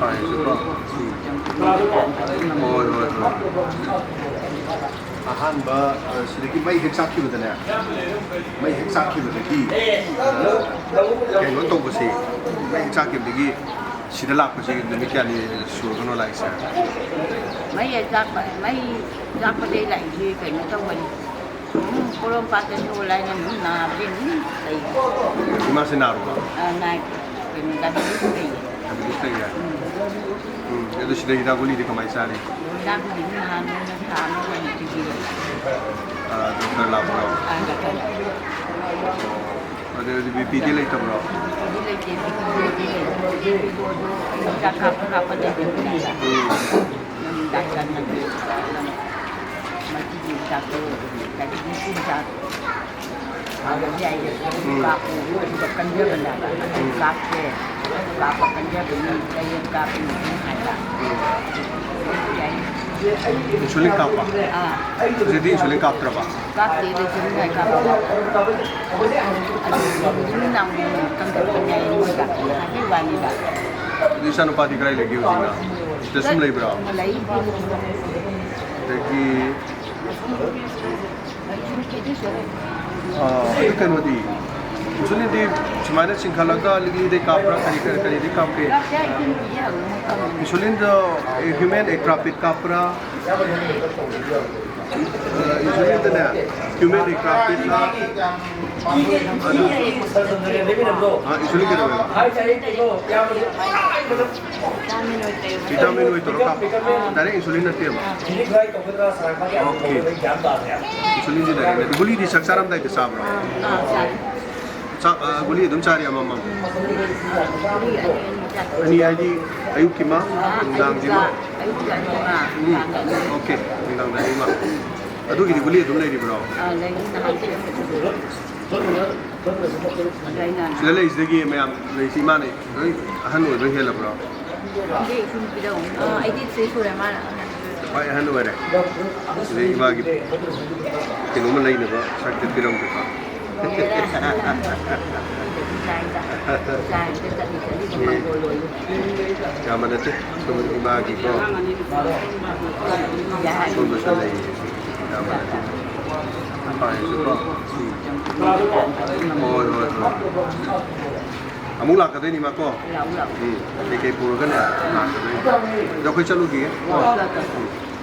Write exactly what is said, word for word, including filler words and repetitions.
ꯄꯥꯏꯔꯁꯨꯀꯣ꯫ ꯍꯣꯏ, ꯍꯣꯏ, ꯍꯣꯏ꯫ ꯑꯍꯥꯟꯕ, ꯑ, ꯁꯤꯗꯒꯤ ꯃꯩ ꯍꯦꯛ ꯆꯥꯛꯈꯤꯕꯗꯅꯦ, ꯃꯩ ꯍꯦꯛ ꯆꯥꯛꯈꯤꯕꯗꯒꯤ, ꯑ, ꯀꯩꯅꯣ ꯇꯧꯕꯁꯦ, ꯃꯩ ꯍꯦꯛ ꯆꯥꯛꯈꯤꯕꯗꯒꯤ ꯁꯤꯗ ꯂꯥꯛꯄꯁꯤ ꯅꯨꯃꯤꯠ ꯀꯌꯥꯅꯤ ꯁꯨꯔꯒꯅꯣ ꯂꯥꯛꯏꯁꯦ? ꯃꯩ ꯍꯦꯛ ꯆꯥꯛꯄ, ꯃꯩ ꯆꯥꯛꯄꯗꯒꯤ ꯂꯥꯛꯏꯁꯤ ꯀꯩꯅꯣ ꯇꯧꯕꯅꯤ꯫ ꯎꯝ, ꯄꯣꯔꯣꯝꯄꯥꯠꯇꯁꯨ ꯂꯥꯏꯅ ꯑꯗꯨꯝ ꯅꯥꯕꯗꯤ ꯑꯗꯨꯝ ꯂꯩ꯫ ꯏꯃꯥꯁꯦ ꯅꯥꯔꯨꯕ? ꯑ, ꯅꯥꯏ꯫ ꯀꯩꯅꯣ, ꯗꯥꯏꯕꯦꯇꯤꯁ ꯂꯩꯌꯦ꯫ ꯗꯥꯏꯕꯦꯇꯤꯁ ꯂꯩꯌꯦ? ꯎꯝ꯫ ꯎꯝ, ꯑꯗꯨ ꯁꯤꯗ ꯍꯤꯗꯥꯛ ꯒꯨꯂꯤꯗꯤ ꯀꯃꯥꯏꯅ ꯆꯥꯔꯤ? ꯍꯤꯗꯥꯛ ꯒꯨꯂꯤꯗꯤ ꯅꯍꯥꯟ ꯅꯣꯡꯃ ꯊꯥ ꯑꯃ ꯑꯣꯏꯅ ꯄꯤꯕꯤꯔꯦ꯫ ꯑ, ꯗꯣꯛꯇꯔ ꯂꯥꯛꯄ꯭ꯔꯣ? ꯑ, ꯗꯣꯛꯇꯔ ꯂꯥꯛꯑꯦ꯫ ꯑꯗꯨ, ꯑꯗꯨ ꯕꯤ ꯄꯤꯗꯤ ꯂꯩꯇꯕ꯭ꯔꯣ? ꯕꯤ ꯄꯤꯗꯤ ꯂꯩꯇꯦ, ꯕꯤ ꯄꯤꯗꯤ ꯂꯩꯇꯦ꯫ ꯕꯤ ꯄꯤꯗꯣ ꯑꯗꯨ ꯍꯤꯗꯥꯛ ꯀꯥꯞꯄ ꯀꯥꯞꯄ ꯂꯩꯕꯅꯤꯅ꯫ ꯎꯝ꯫ ꯅꯪ ꯗꯥꯛꯇꯔꯅ ꯃꯁꯤꯒꯤ ꯍꯤꯗꯥꯛꯇꯣ ꯗꯥꯏꯕꯦꯇꯤꯁꯀꯤ ꯍꯤꯗꯥꯛ ꯊꯥꯕꯗꯤ ꯌꯥꯏꯌꯦ꯫ ꯎꯝ꯫ ꯀꯥꯞꯄꯨ, ꯑꯗꯨꯒ ꯀꯟꯖꯕꯅꯦꯕ꯫ ꯎꯝ꯫ ꯀꯥꯞꯁꯦ꯫ ꯀꯥꯞꯄ ꯀꯟꯖꯕꯅꯤ, ꯀꯩ ꯀꯥꯞꯄꯅꯤ ꯑꯗꯨꯝ ꯍꯥꯏꯕ꯫ ꯎꯝ꯫ ꯌꯥꯏ꯫ ꯏꯟꯁꯨꯂꯤꯟ ꯀꯥꯞꯄ? ꯑꯥ꯫ ꯍꯧꯖꯤꯛꯇꯤ ꯏꯟꯁꯨꯂꯤꯟ ꯀꯥꯞꯇ꯭ꯔꯕ? ꯀꯥꯞꯇꯦ, ꯏꯟꯁꯨꯂꯤꯟ ꯀꯥꯞꯄ꯫ ꯑꯗꯨ ꯏꯟꯁꯨꯂꯤꯟ ꯌꯥꯝ ꯀꯟꯈꯠꯄꯅꯦ ꯃꯣꯏꯒ ꯍꯥꯏꯕꯩ ꯋꯥꯅꯤꯗ꯫ ꯑꯗꯨ ꯏꯆꯥꯅꯨꯄꯥꯗꯤ ꯀꯗꯥꯏ ꯂꯩꯒꯦ ꯍꯧꯖꯤꯛꯅ? ꯁꯤꯗ ꯁꯨꯝ ꯂꯩꯕ꯭ꯔꯣ? ꯂꯩ꯫ ꯑꯗꯒꯤ ꯑꯥ, ꯑꯗꯨ ꯀꯩꯅꯣꯗꯤ, ꯏꯟꯁꯨꯂꯤꯟꯗꯤ ꯁꯨꯃꯥꯏꯅ ꯆꯤꯡꯈꯠꯂꯒ ꯂꯤꯛꯂꯤꯗꯩ ꯀꯥꯞꯄ꯭ꯔꯥ, ꯀꯔꯤ, ꯀꯔꯤ, ꯀꯔꯤꯗꯩ ꯀꯥꯞꯀꯦ? ꯏꯟꯁꯨꯂꯤꯟꯗꯣ, ꯑꯦ, ꯍ꯭ꯌꯨꯃꯦꯟ ꯑꯦꯀ꯭ꯔꯥꯄꯤꯠ ꯀꯥꯞꯄ꯭ꯔꯥ? ꯑꯥ, ꯏꯟꯁꯨꯂꯤꯟꯗꯅꯦ, ꯍ꯭ꯌꯨꯃꯦꯟ ꯑꯦꯀ꯭ꯔꯥꯄꯤꯠꯂ? ꯑꯗꯨ, ꯑꯥ, ꯏꯟꯁꯨꯂꯤꯟ ꯀꯩꯗꯧꯋꯦꯕ? ꯚꯤꯇꯥꯃꯤꯟ ꯑꯣꯏ ꯀꯩ ꯑꯣꯏ꯫ ꯚꯤꯇꯥꯃꯤꯟ ꯑꯣꯏ ꯇꯧꯔ ꯀꯥꯞꯄ? ꯑꯥ꯫ ꯗꯥꯏꯔꯦꯛ ꯏꯟꯁꯨꯂꯤꯟ ꯅꯠꯇꯦꯕ? ꯑꯥ꯫ ꯑꯣꯀꯦ꯫ ꯏꯟꯁꯨꯂꯤꯟꯁꯤ ꯗꯥꯏꯔꯦꯛ ꯅꯠꯇꯦ꯫ ꯒꯨꯂꯤꯗꯤ ꯆꯥꯛ ꯆꯥꯔꯝꯗꯥꯏꯗ ꯆꯥꯕ꯭ꯔꯣ? ꯑꯥ, ꯆꯥꯏ꯫ ꯆꯥꯛ, ꯑꯥ, ꯒꯨꯂꯤ ꯑꯗꯨꯝ ꯆꯥꯔꯤ ꯑꯃꯃꯝ? ꯎꯝ, ꯒꯨꯂꯤ ꯑꯅꯤ, ꯑꯅꯤ ꯆꯥꯏ꯫ ꯑꯅꯤ ꯍꯥꯏꯗꯤ ꯑꯌꯨꯛꯀꯤꯃ, ꯑꯥ, ꯅꯨꯡꯗꯥꯡꯒꯤꯃ? ꯑꯌꯨꯛꯇ, ꯑꯌꯨꯛꯇ ꯑꯅꯤꯃ, ꯎꯝ, ꯅꯨꯡꯗꯥꯡꯗ ꯑꯅꯤꯃ꯫ ꯑꯣꯀꯦ, ꯅꯨꯡꯗꯥꯡꯗ ꯑꯅꯤꯃ꯫ ꯑꯗꯨꯒꯤꯗꯤ ꯒꯨꯂꯤ ꯑꯗꯨꯝ ꯂꯩꯔꯤꯕ꯭ꯔꯣ? ꯑꯥ, ꯂꯩ, ꯅꯍꯥꯟ ꯄꯤꯔꯝꯕꯗꯨꯁꯨ꯫ ꯑꯗ ꯑꯩꯅ ꯁꯤꯗ ꯂꯩꯔꯤꯁꯤꯗꯒꯤ ꯃꯌꯥꯝ ꯂꯩꯔꯤꯁꯤ ꯏꯃꯥꯅ ꯂꯣꯏ ꯑꯍꯟ ꯑꯣꯏꯕ ꯍꯦꯜꯂꯕ꯭ꯔꯣ? ꯈꯪꯗꯦ, ꯏꯁꯨ ꯅꯨꯄꯤꯗ ꯑꯃꯨꯛ, ꯑꯥ, ꯑꯩꯠꯇꯤ ꯊ꯭ꯔꯤ ꯁꯨꯔꯦ ꯃꯥꯅ꯫ ꯈ꯭ꯋꯥꯏ ꯑꯍꯟ ꯑꯣꯏꯔꯦ꯫ ꯁꯤꯗ ꯏꯃꯥꯒꯤ ꯀꯩꯅꯣꯝꯃ ꯂꯩꯅꯕ ꯁꯛꯇ ꯄꯤꯔꯝꯒꯦꯀꯣ꯫ ꯆꯥꯏꯗ꯫ ꯆꯥꯏꯗ ꯆꯠꯂꯤ ꯆꯠꯂꯤ ꯃꯪꯒꯣꯜ ꯂꯣꯏꯔꯦ꯫ ꯌꯥꯝꯕ ꯅꯠꯇꯦ꯫ ꯁꯣꯝꯗ ꯏꯃꯥꯒꯤꯀꯣ꯫ ꯁꯣꯝꯗꯁꯨ ꯂꯩꯌꯦ꯫ ꯌꯥꯝꯕ ꯅꯠꯇꯦ꯫ ꯐꯔꯦꯁꯨꯀꯣ꯫ ꯎꯝ꯫ ꯍꯣꯏ, ꯍꯣꯏ, ꯍꯣꯏ꯫ ꯑꯃꯨꯛ ꯂꯥꯛꯀꯗꯣꯏꯅꯤ ꯃꯥ ꯀꯣ꯫ ꯂꯥꯛꯎ, ꯂꯥꯛꯎ꯫ ꯎꯝ꯫ ꯀꯩꯀꯩ ꯄꯨꯔꯒꯅꯦ ꯂꯥꯛꯀꯗꯣꯏꯅꯤ꯫ ꯑꯗꯣ ꯑꯩꯈꯣꯏ ꯆꯠꯂꯨꯈꯤꯒꯦ꯫ ꯆꯠꯂꯣ, ꯆꯠꯂꯣ꯫ ꯎꯝ꯫